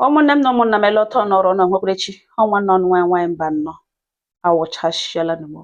Ụmụnne m na ụmụnna m, ele ọtọ nọrọ na nwekwarechi ọnwa nọ nwa nwaanyị mba nnọọ awụchasịala m.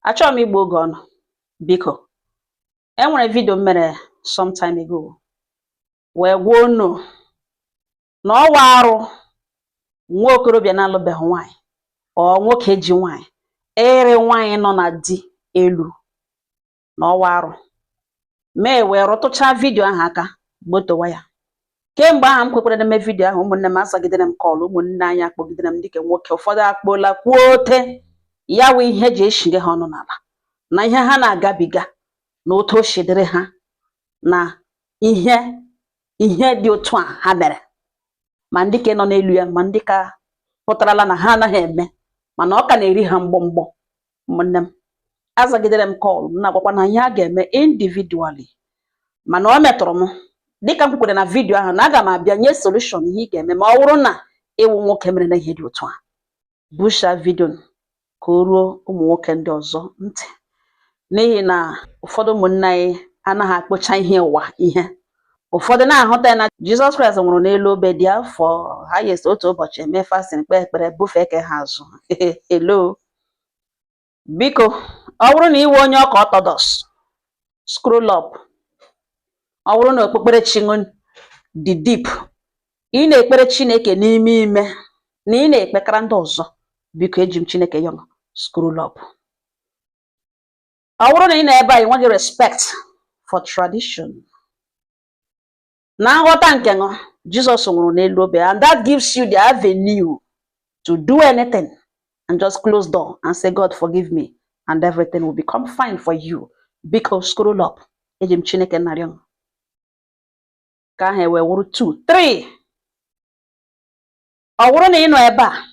Achọghị m igbu oge ọnụ. Biko, e nwere video m mere some time ago wee gwa unu na ọwa arụ nwa okorobịa na-alụbeghị nwaanyị, ọ nwoke ji nwaanyị, ịrị nwaanyị nọ na di elu, na ọwa arụ. Mee wee rụtụchaa video ahụ aka gbotowa ya. Kemgbe ahụ m kwekwara na eme video ahụ, ụmụnne m azagidere m call, ụmụnne anyị akpọgidere m dịka nwoke. Ụfọdụ akpọla kwuo ote ya wụ ihe eji eshige ha ọnụ n'ala na ihe ha na-agabiga na otu o si dịrị ha na ihe dị otu a ha mere, ma ndị ka nọ n'elu ya, ma ndị ka pụtarala na ha anaghị eme, mana ọ ka na-eri ha mgbọmgbọ. Ụmụnne m azagidere m call m, na-agwakwa na ihe a ga-eme individually, mana ọ metụrụ m dịka m kwukwere na video ahụ na aga m abịa nye solution ihe ị ga-eme ma ọ bụrụ na ịwụ nwoke mere na ihe dị otu a. Busha video ka o ruo ụmụ nwoke ndị ọzọ ntị, n'ihi na ụfọdụ ụmụnne anyị anaghị akpụcha ihe ụwa ihe. Ụfọdụ na-ahụta ya na Jizọs Kraịst nwụrụ n'elu obe dị afọ ha yes otu ụbọchị, eme fasting, kpee ekpere, bufee ke ha azụ. Hello, biko, ọ bụrụ na iwe onye ọka Orthodox, scroll up. Ọ bụrụ na okpukperechi ṅụ dị deep, ị na-ekpere Chineke n'ime ime na ị na-ekpekara ndị ọzọ, biko, eji m Chineke yọṅụ, scroll up. Ọ bụrụ na ị nọ ebe a, ị nweghị respect for tradition na nghọta nke ṅụ, Jizọs nwụrụ n'elu obe and that gives you the avenue to do anything and just close door and say, "God, forgive me," and everything will become fine for you. Biko, scroll up. Eji m Chineke narịọ ka ahụ ewee wụrụ 2 3. Ọ bụrụ na ị nọ ebe a,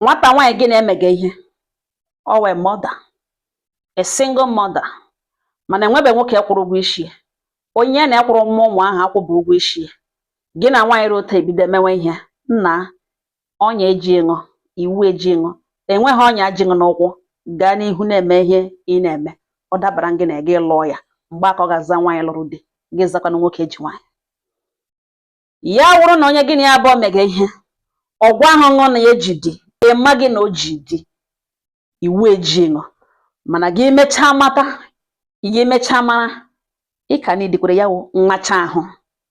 nwata nwaanyị gị na-emega ihe, ọ wee mother, a single mother, mana enwebe nwoke kwụrụ ụgwọ isi ya, onye na-ekwụrụ nwa ụmụ ahụ akwụbụ ụgwọ isi ya, gị na nwaanyị ruo otu ebido emewe ihe, nna, ọnya eji ṅụ iwu eji ṅụ, enweghị ọnya ji ṅụ n'ụkwụ. Gaa n'ihu na-eme ihe ị na-eme. Ọ dabara gị na gị lụọ ya, mgbe aka ọ ga-aza nwaanyị lụrụ di, gị zakwana nwoke ji nwaanyị. Ya wụrụ na onye gị na ya abụọ mega ihe, ọgwụ ahụ ṅụ na ya eji di, ịma gị na o ji di, iwu eji ṅụ, mana gị mechaa mata, gị mechaa mara, ị ka na-edikwere ya wụ nwacha ahụ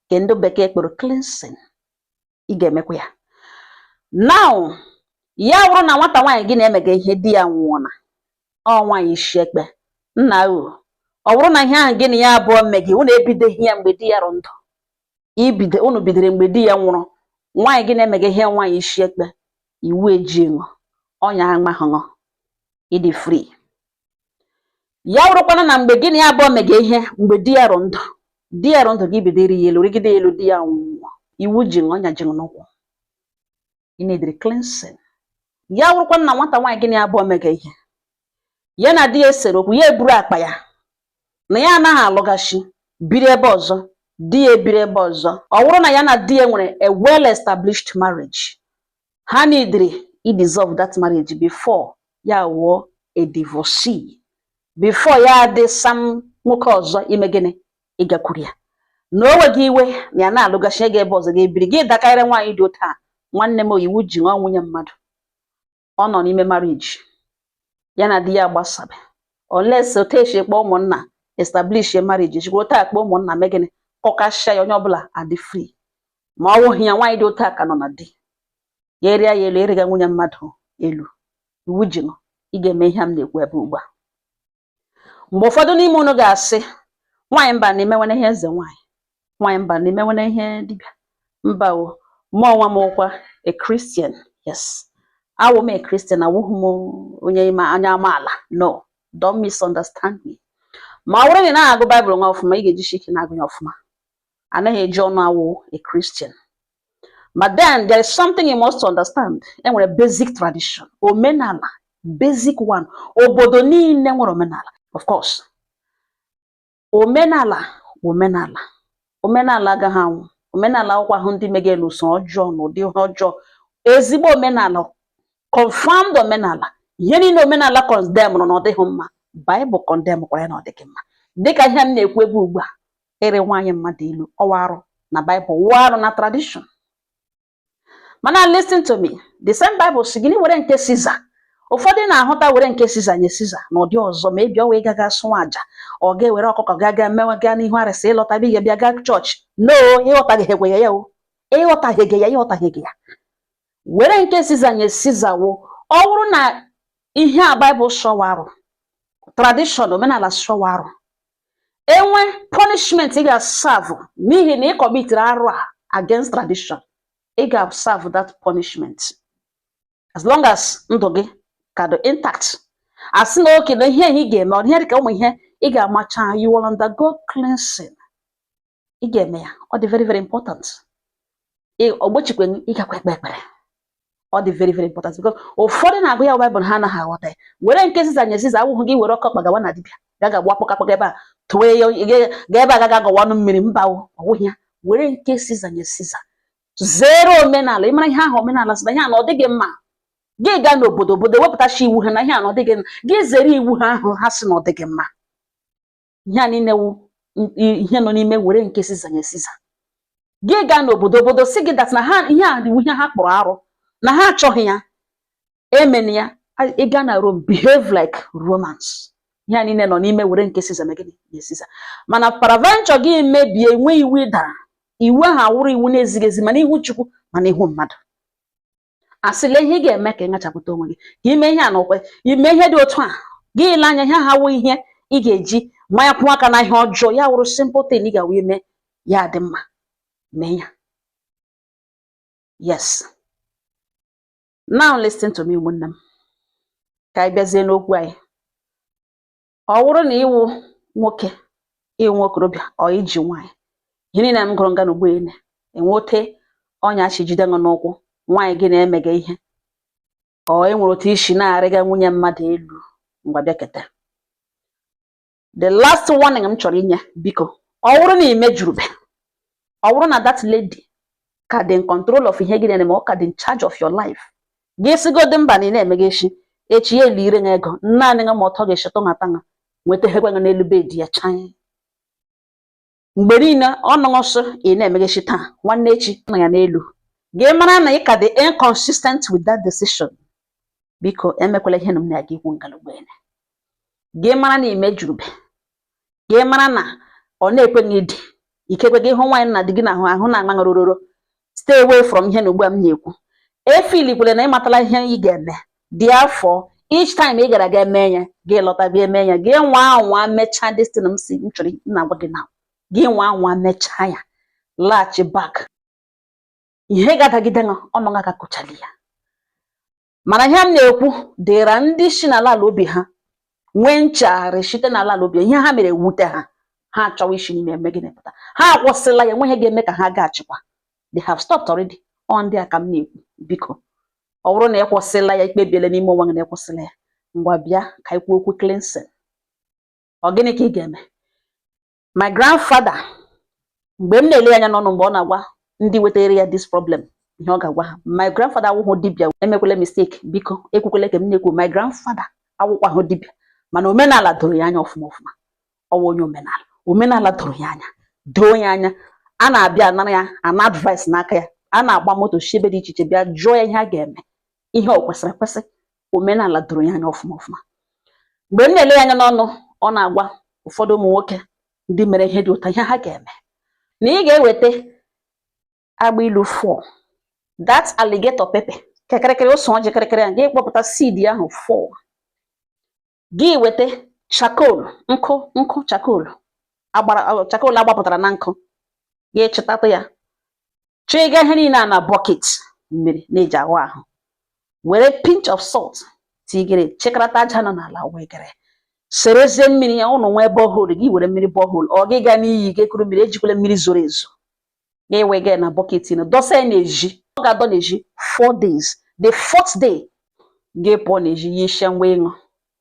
nke ndị bekee kpọrọ cleansing, ị ga-emekwa ya. Now, ya wụrụ na nwata nwaanyị gị na-emega ihe, di ya nwụọ, na ọ nwaanyị isi ekpe, nna o, ọ bụrụ na ihe ahụ gị na ya abụọ mmegi, unu ebidoghị ya mgbe di ya rụ ndụ, ibido unu bidoro mgbe di ya nwụrụ, nwaanyị gị na-emega ihe, nwaanyị isi ekpe, iwu eji ṅụ, ọnya amahụṅụ, ịdị free. Ya wụrụkwana na mgbe gị na ya abụọ mega ihe mgbe di ya rụ ndụ, di ya rụ ndụ, gị bido iri ya elu, rigide ya elu, di ya nwụọ, iwu ji ṅụ, ọnya ji ṅụ n'ụkwụ, ị na-ediri cleansing. Ya wụrụkwana na nwata nwaanyị gị na ya abụọ mega ihe, ya na di ya esere okwu, ya eburu akpa ya na ya anaghị alụgachi, biri ebe ọzọ, di ya ebiri ebe ọzọ, ọ bụrụ na ya na di ya nwere a well established marriage, ha neediri i dissolve that marriage before ya wụọ a divorcee, before ya adị sam nwoke ọzọ ime gịnị, ịgakwuru ya na o nweghị iwe na ya na-alụgachi ego ebe ọzọ, ga-ebiri gị dakarịrị nwaanyị dị otu a. Nwanne m, iwu ji nwa nwunye mmadụ, ọ nọ n'ime marriage, ya na di ya gbasabe, unless otu esi kpọọ ụmụnna establish a marriage, chikwa otu akpọ ụmụnna mee gịnị, kọkashịa ya, onye ọbụla adị free. Ma ọ wụghị ya, nwaanyị dị otu a ka nọ na di ya, eria ya elu, erịga nwunye mmadụ elu, iwu ji nọ. Ị ga-eme ihe a m na-ekwu ebe ugbu a. Mgbe ụfọdụ n'ime unu ga-asị, "Nwaanyị mba na-emewana ihe eze nwaanyị, nwaanyị mba na-emewana ihe dibịa." Mba o, mụ onwe m wụkwa a Christian. Yes, awụ m a Christian, awụghị m onye ime anya amaala. No, don't misunderstand me. Ma ọ bụrụ na ị naghị agụ Baịbụl nwa ọfụma, ị ga-ejisi ike na-agụ ya ọfụma. Anaghị eji ọnụ awụ a Christian. But then there is something you must understand. E nwere basic tradition, omenala, basic one. Obodo niile nwere omenala. Of course, omenala bụ omenala. Omenala agaghị anwụ. Omenala akwụkwọ ahụ ndị mege n'usoro ọjọọ na ụdị ihe ọjọọ. Ezigbo omenala, confirmed omenala, ihe niile omenala condemn na ọ dịghị mma, Bible condemn kwara ya na ọ dịghị mma. Dịka ihe m na-ekwu ebe ugbu a, ịrị nwaanyị mmadụ elu, ọwa arụ. Na Bible wụọ arụ na tradition. Mana listen to me, the same Bible si gịnị? Were nke Caesar. Ụfọdụ na-ahụta were nke Caesar nye Caesar na ụdị ọzọ, ma ebi ọwa ịgaga sụọ aja, ọ ga-ewere ọkụkọ ga ga mewe gaa n'ihu arịsị, ịlọta bịa bịa gaa chọọchị. No, ịghọtaghị ya o, ịghọtaghị ya, ịghọtaghị ya. Were nke Caesar nye Caesar wụ ọ bụrụ na ihe a Bible sọwa arụ, tradition, omenala sọwa arụ, enwe punishment ị ga-serve n'ihi na ị commitiri arụ a against tradition, ị ga-serve that punishment as long as ndụ gị ka dị intact. Asị na oke na ihe ị ga-eme, ọ ihe dịka ụmụ ihe ị ga-amacha, you will undergo cleansing. Ị ga-eme ya, ọ dị very very important. Ogbochikwe ịgakwa ekpe ekpere, ọ dị very very important, because ụfọdụ na-agụ ya Baịbụl, ha anaghị aghọta ya. Were nke Caesar nye Caesar awụghị gị were ọkọ kpagawa na dibịa ga ga gba kpọkakpọka ebe a tụwe ya ga ebe a gaga agọwa ọnụ mmiri. Mba, ọwụghị ya. Were nke Caesar nye Caesar, zere omenala. Ịmara ihe ahụ omenala sị na ihe a na ọ dịghị mma, gị gaa n'obodo, obodo ewepụtachi iwu ha na ihe a na ọ dịghị mma, gị zere iwu ha ahụ ha sị na ọ dịghị mma. Ihe a niile wụ ihe nọ n'ime were nke Caesar nye Caesar. Gị gaa n'obodo, obodo si gị that na ha ihe a iwu ihe ha kpọrọ arụ na ha achọghị ya, emena ya. Ị gaa na Rome, behave like Romans. Ihe a niile nọ n'ime were nke Caesar mee gịnị? Nye Caesar. Mana peradventure gị mebie, nwe iwu ị dara, iwu ahụ awụrụ iwu na-ezighị ezi, mana ihu Chukwu mana ihu mmadụ, asịla ihe ị ga-eme ka ị ṅachapụta onwe gị, ka ime ihe a na okwe ime ihe dị otu a, gị ile anya ihe ahụ awụ ihe ị ga-eji mmanya kwụ aka na ihe ọjọọ ya wụrụ simple thing ị ga-awụ ime ya dị mma, mee ya. Yes, now listen to me, ụmụnne m, ka anyị bịazie n'okwu anyị. Ọ bụrụ na ịwụ nwoke, ịwụ nwokorobịa, ọ iji nwaanyị, ihe niile m gụrụ nga n'ugbo ene enwe ote ọnya chi jide ṅụ n'ụkwụ, nwaanyị gị na-emega ihe, ọ enwere otu isi na-arịga nwunye mmadụ elu, ngwa bịa keta. The last warning m chọrọ inye, biko, ọ bụrụ na ị mejurube, ọ bụrụ na that lady ka dị in control of ihe gị na-eme, ọ ka dị in charge of your life, gị sigodi mba na ị na-emega echi echi ya elire ṅa ego naanị ṅa, ma ọtọ ga-esi tụnata ṅa nweta hekwe ṅa n'elu bed ya chanye mgbe niile ọnụṅụsụ ị na-emegechi taa, nwanne echi nọ ya n'elu, gị mara na ị ka dị inconsistent with that decision. Biko, emekwala ihe na m na-aga ikwu ngalugbeene. Gị mara na imejurube, gị mara na ọ na-ekweghị ịdị ikekwe gị hụ nwaanyị na di gị na ahụ ahụ na-agba rororo, stay away from ihe na ugbu a m na-ekwu. Efilikwere na ịmatala ihe ị ga-eme dị afọ, each time ị gara ga mee ya, gị lọta bịa eme ya, gị nwa anwa mechaa this thing m si m chọrọ m na-agwa gị na gị nwa anwa mechaa ya, laghachi back, ihe ga-adagide ṅụ ọnụ aka kụchali ya. Mana ihe m na-ekwu dịra ndị si n'ala ala obi ha nwee nchegharị site n'ala ala obi, ihe ha mere wute ha, ha achọwa isi n'ime eme gịnị pụta, ha akwụsịla ya, enweghị ga-eme ka ha gaghachikwa. They have stopped already. Ọ ndị a ka m na-ekwu. Biko, ọ bụrụ na ị kwụsịla ya, ikpebiela n'ime onwe gị na ịkwụsịla ya, ngwa bịa ka anyị kwuo okwu cleansing. Ọ gịnị ka ị ga-eme? My grandfather, mgbe m na-ele ya anya n'ọnụ mgbe ọ na-agwa ndị wetara ya this problem ihe ọ ga-agwa ha, my grandfather awụghị dibịa. Emekwela mistake, biko, ekwukwele ka m na-ekwu. My grandfather awụkwahụ dibịa, mana omenala doro ya anya ọfụma ọfụma. Ọwụ onye omenala, omenala doro ya anya, doo ya anya. A na-abịa anara ya ana advice n'aka ya, a na-agba moto si ebe dị iche iche bịa jụọ ya ihe a ga-eme, ihe ọ kwesịrị ekwesị. Omenala doro ya anya ọfụma ọfụma. Mgbe m na-ele ya anya n'ọnụ, ọ na-agwa ụfọdụ ụmụ nwoke ndị mere ihe dị ụtọ ihe ha ga-eme, na ị ga-eweta agba ilu 4, that alligator pepper, kekịrịkịrị ose ọjị kịrịkịrị a, gị kpọpụta seed ahụ 4, gị weta charcoal, nkụ nkụ charcoal agbara, charcoal agbapụtara na nkụ, gị chịtatụ ya, chịga ihe niile a na bucket mmiri na-eji ahụ ahụ, were pinch of salt tigere, chịkọrọta aja nọ n'ala wegere, serezie mmiri ya. Ụnụ nwee borehole, gị were mmiri borehole, ọ gị gaa n'iyi gị kuru mmiri, ejikwala mmiri zoro ezo. Gị wega na bucket na dọsa ya n'ezi, ọ ga-adọ n'ezi 4 days. The fourth day, gị pụọ n'ezi ya ishie ngwa ịṅụ,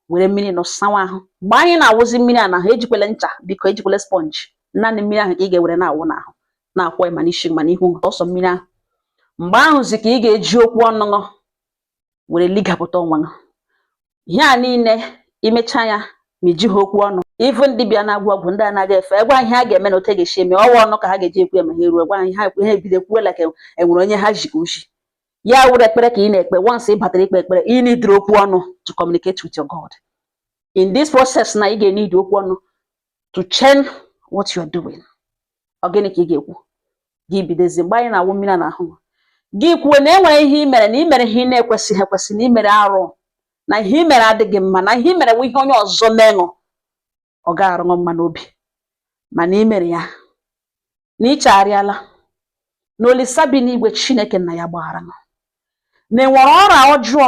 were mmiri nọ sawa ahụ. Mgbe anyị na-awụzi mmiri a n'ahụ, ejikwala ncha, biko, ejikwala sponge, naanị mmiri ahụ ka ị ga-ewere na-awụ n'ahụ, na-akwọ ya ma n'isi ma n'ihu, ọsọ mmiri ahụ. Mgbe ahụzi ka ị ga-eji okwu ọnụṅụ were ligapụta onwe gị. Ihe a niile imechaa ya ma ijighị okwu ọnụ. Even dibịa na-agwọ ọgwụ, ndị anaghị efe gwa ihe a ga-eme na otu ga-esi eme ọwa ọnụ ka ha ga-eji ekwu ya ma ha eruo gwa ha ha ebido kwuola ka enwere onye ha ji oji ya wụrụ ekpere ka ị na-ekpe. Once ị batara ikpe ekpere, ị need okwu ọnụ to communicate with your God. In this process na ị ga-need okwu ọnụ to change what you are doing. Ọ gịnị ka ị ga-ekwu? Gị bidozie mgbe anyị na-awụ mmiri n'ahụ gị, kwuo na e nwere ihe ị mere, na ị mere ihe ị na-ekwesịghị ekwesị, na ị mere arụ, na ihe ị mere adịghị mma, na ihe ị mere bụ ihe onye ọzọ menụ ọ ga-arụṅụ mma n'obi, mana ị mere ya, na ị chegharịala, na Olisa bi n'igwe, Chineke nna ya gbaghara, na enwere ọrịa ọjọọ,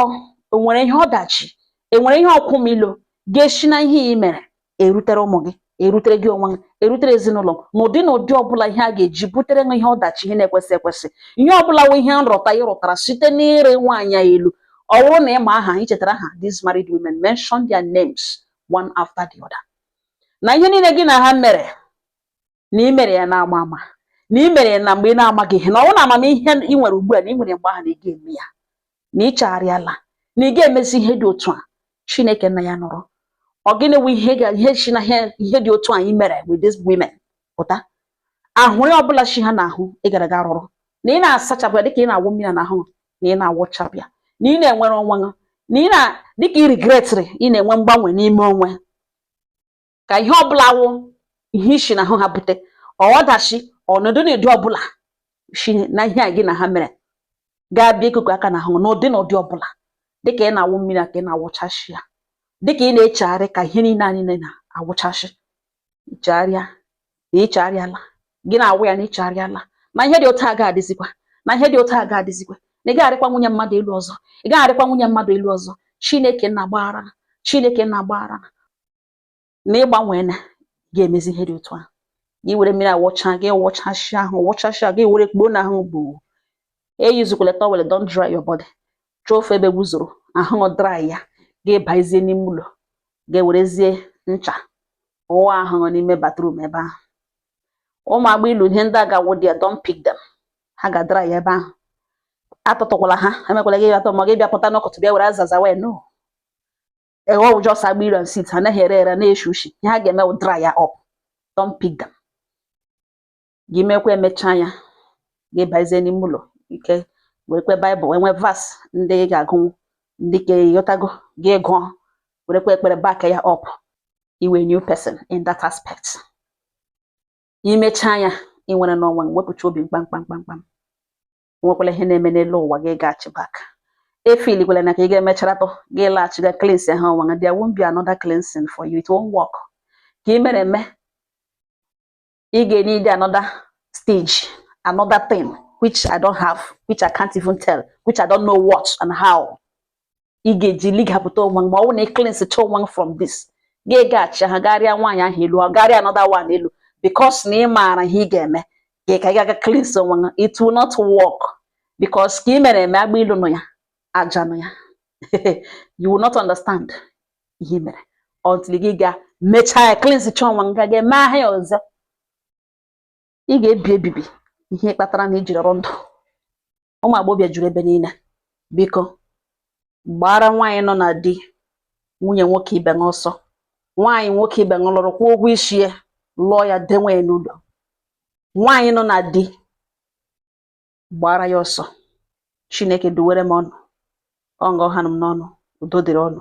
enwere ihe ọdachi, enwere ihe ọkwụmilo ga-esi na ihe ị mere erutere ụmụ gị, erutere gị onwe gị, erutere ezinụlọ n'ụdị na ụdị ọbụla, ihe a ga-eji butere gị ihe ọdachi, ihe na-ekwesị ekwesị, ihe ọbụla wụ ihe nrọta ị rụtara site n'ịrị nwaanyị a elu. Ọ bụrụ na ịma aha, ichetara aha these married women, mention their names one after the other, na ihe niile gị na ha mere, na ị mere ya na-ama ama, na ị mere ya na mgbe ị na-amaghị ihe, na ọ bụrụ na amamihe ị nwere ugbu a na ị nwere mgbe ahụ, na ị ga-eme ya, na ị chegharịala, na ị ga-emezi ihe dị otu a. Chineke nna ya nụrụ. Ọ gịnị wụ ihe ga ihe si na ihe dị otu a anyị mere with these women pụta? Ahụrị ọbụla chi ha n'ahụ ị gara aga rụrụ, na ị na-asachapụ ya dịka ị na-awụ mmiri n'ahụ, na ị na-awụchapụ ya, na ị na-enwere onwe gị, na ị na dịka ị regretịrị, ị na-enwe mgbanwe n'ime onwe, ka ihe ọbụla wụ ihe isi n'ahụ ha bute ọdachi, ọnọdụ na ụdị ọbụla shi na ihe a gị na ha mere ga-abịa ikuku aka n'ahụ n'ụdị na ụdị ọbụla, dịka ị na-awụ mmiri a ka ị na-awụchashi ya, dịka ị na-echegharị ka ihe niile anyị na-awụchashi, ichegharịa na ichegharịala, gị na-awụ ya na ichegharịala, na ihe dị otu a ga-adịzikwa, na ihe dị otu a ga-adịzikwa, na ị gaghị nwunye mmadụ elu ọzọ, ị gaghị arịkwa nwunye mmadụ elu ọzọ. Chineke na-agbaghara, Chineke na-agbaghara, na ịgbanwee na ga-emezi ihe dị otu a. Gị were mmiri awụcha, gị wụchashi ahụ, wụchashi gị were kpuo n'ahụ bụ eyuzukwala towel. Don't dry your body. Chọọ ofe ebe gwuzoro ahụ dry ya, gị bazie n'ime ụlọ, ga-ewerezie ncha wụọ ahụ n'ime bathroom ebe ahụ. Ụmụ agba ilu, ihe ndị a ga-awụ dị ya, don't pick them. Ha ga-dry ya ebe ahụ. Atụtụkwala ha, emekwala gị atọ ma gị bịa pụta n'ọkụtụ bịa were azaza wee no ewe just agba ilu and seeds. Ha anaghị ere ere, na-eshi ushi. Ihe ha ga-eme wụ dry ya up. Don't pick them. Gị mekwa, emechaa ya, gị bazie n'ime ụlọ ike, werekwe Baịbụl, enwe verse ndị ị ga-agụnwu, ndị ka ịghọtago, gị gụọ, werekwa ekpere back ya up. Iwe new person in that aspect. Imechaa ya, ị nwere n'onwe gị, wepụcha obi mkpamkpam kpamkpam. Nwekwala ihe na-eme n'elu ụwa gị gaghachi back. Efilikwala na ka ị ga-emecharatụ gị laghachi ga cleanse ha onwe gị. There won't be another cleansing for you. It won't work. Ka ị mere eme, ị ga-need another stage, another thing which I don't have, which I can't even tell, which I don't know what and how ị ga-eji ligapụta onwe gị. Ma ọ bụrụ na ị cleanse onwe gị from this, gị gaghachi ha, garịa nwaanyị ahụ elu, ọ garịa another one elu, because na ị maara ihe ị ga-eme gị ka ị ga cleanse onwe gị, it will not work, because ka ị mere eme, agba ilu nọ ya, aja nọ ya. You will not understand ihe ị mere until gị ga mechaa ya, cleanse onwe gị, ga eme ahịa ọzọ. Ị ga-ebi ebibi ihe kpatara na ijiri rụ ndụ. Ụmụ agbọghọbịa juru ebe niile. Biko, gbara nwaanyị nọ na di, nwunye nwoke ibe ṅụ ọsọ. Nwaanyị nwoke ibe ṅụ lụrụ, kwụọ ụgwọ isi ya, lụọ ya, denwe ya n'ụlọ. Nwaanyị nọ na di, gbara ya ọsọ. Chineke duwere m ọnụ, ọ ngọ ha m n'ọnụ. Udo dịrị ọnụ.